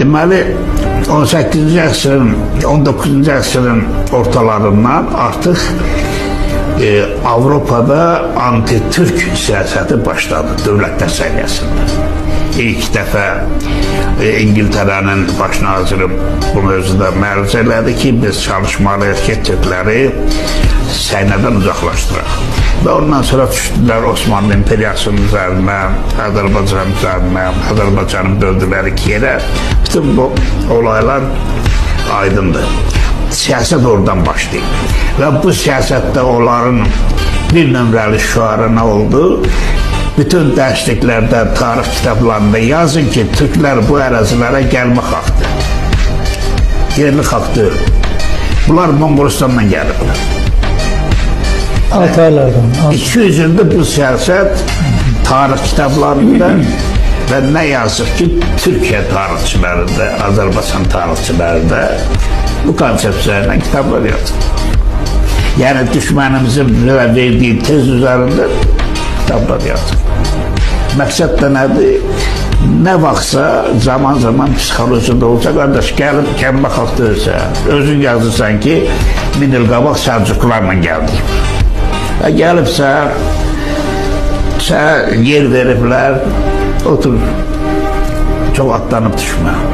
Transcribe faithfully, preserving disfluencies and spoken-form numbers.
دئمه‌لی، اون سککیزینجی عصرین، اون دوققوزونجو عصرین اورتالاریندان آرتیق، ائ، آوروپادا آنتی‌تورک سیاستی باشلادی دؤولتلر سویه‌سینده. ایلک دفعه، ائ، اینگیلتره‌نین باش ناظری بو موضوعدا معروض ائله‌دی کی، بیز چالیشمالی‌ییق کی، تورکلری صحنه‌دن اوزاقلاشدیراق. و اوندان سونرا دوشدولر عثمانلی ایمپئریاسی‌نین اوزرینه، آذربایجان اوزرینه، آذربایجانی بؤلدولر ایکی یئره. بوتون بو اولایلار آیدیندیر. سیاست اورادان باشلاییر. و بو سیاستده اونلارین بیر نمره‌لی شعاری نه اولدو؟ بوتون درسلیکلرده، تاریخ کیتابلاریندا یازین کی، تورکلر بو اراضی‌لره گلمه خالقدیر. یئرلی خالق دئییل. بونلار مونقولوستاندان گلیبلر. آلتایلاردان، آلتای. ایکی یوز ایلدیر بو سیاست تاریخ کیتابلاریندا و نه یازیق کی، تورکیه تاریخچیلرینده، آذربایجان تاریخچیلرینده بو کونسپسییا ایله کیتابلار یازیلیر. یعنی، دوشمنیمیزین بیزه وئردیگی تز اوزرینده کیتابلار یازیلیر. مقصد ده نه‌دیر؟ نه واختسا، زامان-زامان پسیخولوژی‌ده اولسا، قارداش، گلیب گلمه خالق دئییلسن، اؤزون یازیرسان کی، مین ایل قاباق سلجوقلارلا گلدیک. و گلیبسه، سنه یئر وئریبلر، اوتور، چوخ آتلانیب دوشمه.